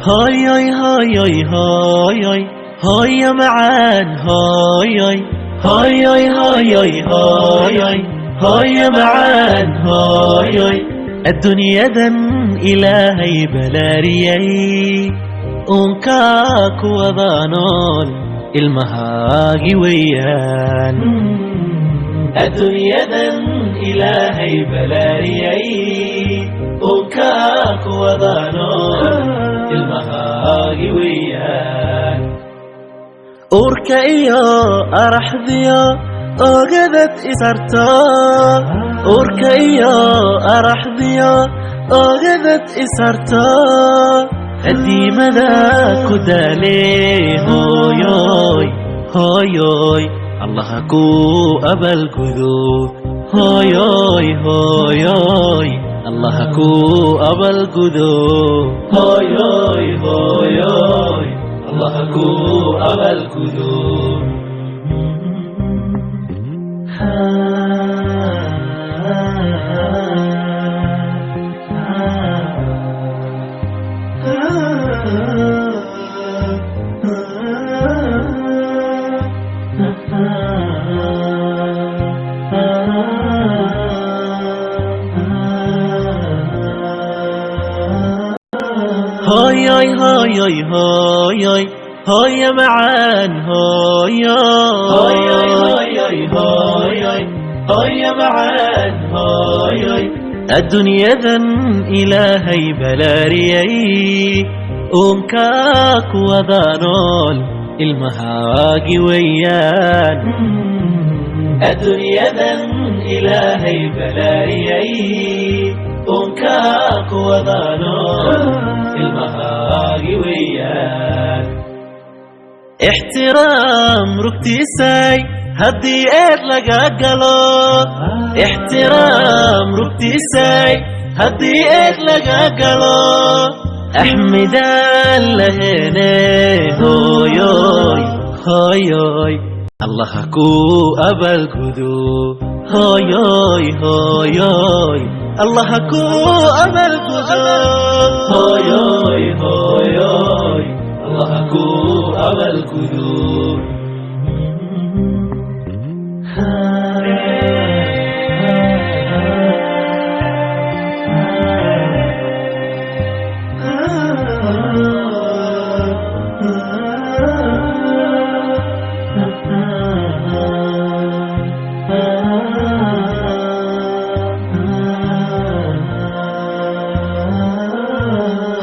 Hooyoy, hooyoy, hooyoy, hooyo macaan, hooyoy, hooyoy, hooyoy, hooyoy, hooyo macaan, hooyoy. Adduunyadan Ilaahay balaariyay, uunkaa ku wada nool ilmahaagi weeyaan. Adduunyadan Ilaahay balaariyay, uunkaa ku wada nool ilmahaagi weeyaan. Uurka iyo araxdiyo ogadad isarto, uurka iyo araxdiyo ogadad isarto, adiimada ku daalee, hooyoy, hooyoy, Allaha ku abaalgudo. Hooyoy, hooyoy, Allaha ku abaalgudo. Hooyoy, hooyoy, Allaha ku abaalgudo. Hooyoy, hooyoy, hooyoy, hooyo macaan, hooyoy, hooyoy, hooyoy, hooyoy, hooyo macaan, hooyoy. Adduunyadan Ilaahay balaariyay, uunkaa ku wada nool ilmahaagi weeyaan. Adduunyadan Ilaahay balaariyay, uunkaa ku wada nool ilmahaagi weeyaan. Ixtiraam rugtiisay haddii eed laga galo, ixtiraam rugtiisay haddii eed laga galo, axmidaan laheene, hooyoy, hooyoy, Allaha ku abaalgudo. Hooyoy, hooyoy, Allaha ku abaalgudo. Hooyoy, hooyoy, Allaha ku abaalgudo.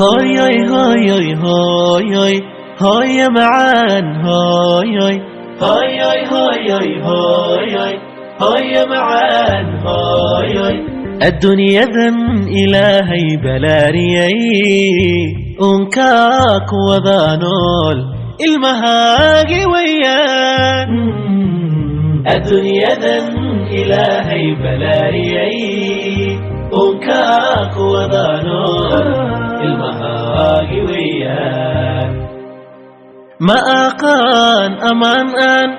Hooyoy, hooyoy, hooyoy, hooyo macaan, hooyoy, hooyoy, hooyoy, hooyoy, hooyo macaan, hooyoy. Adduunyadan Ilaahay balaariyay, uunkaa ku wada nool ilmahaagi weeyaan. Adduunyadan Ilaahay balaariyay, uunkaa ku wada nool ilmahaagi weeyaan. Ma aqaan amaan aan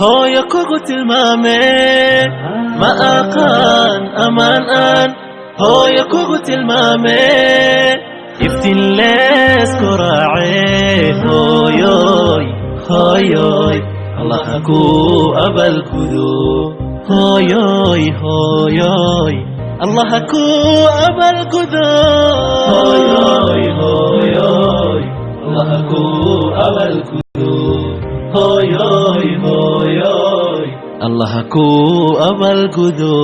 hooyo kugu tilmaame, ma aqaan amaan aan hooyo kugu tilmaame, iftiin leesku raace, hooyoy, hooyoy, Allaha ku abaalgudo. Hooyoy, hooyoy, Allaha ku abaalgudo. Hooyoy, hooyoy, Allaha ku abaalgudo. Hooyoy, hooyoy, Allaha ku abaalgudo.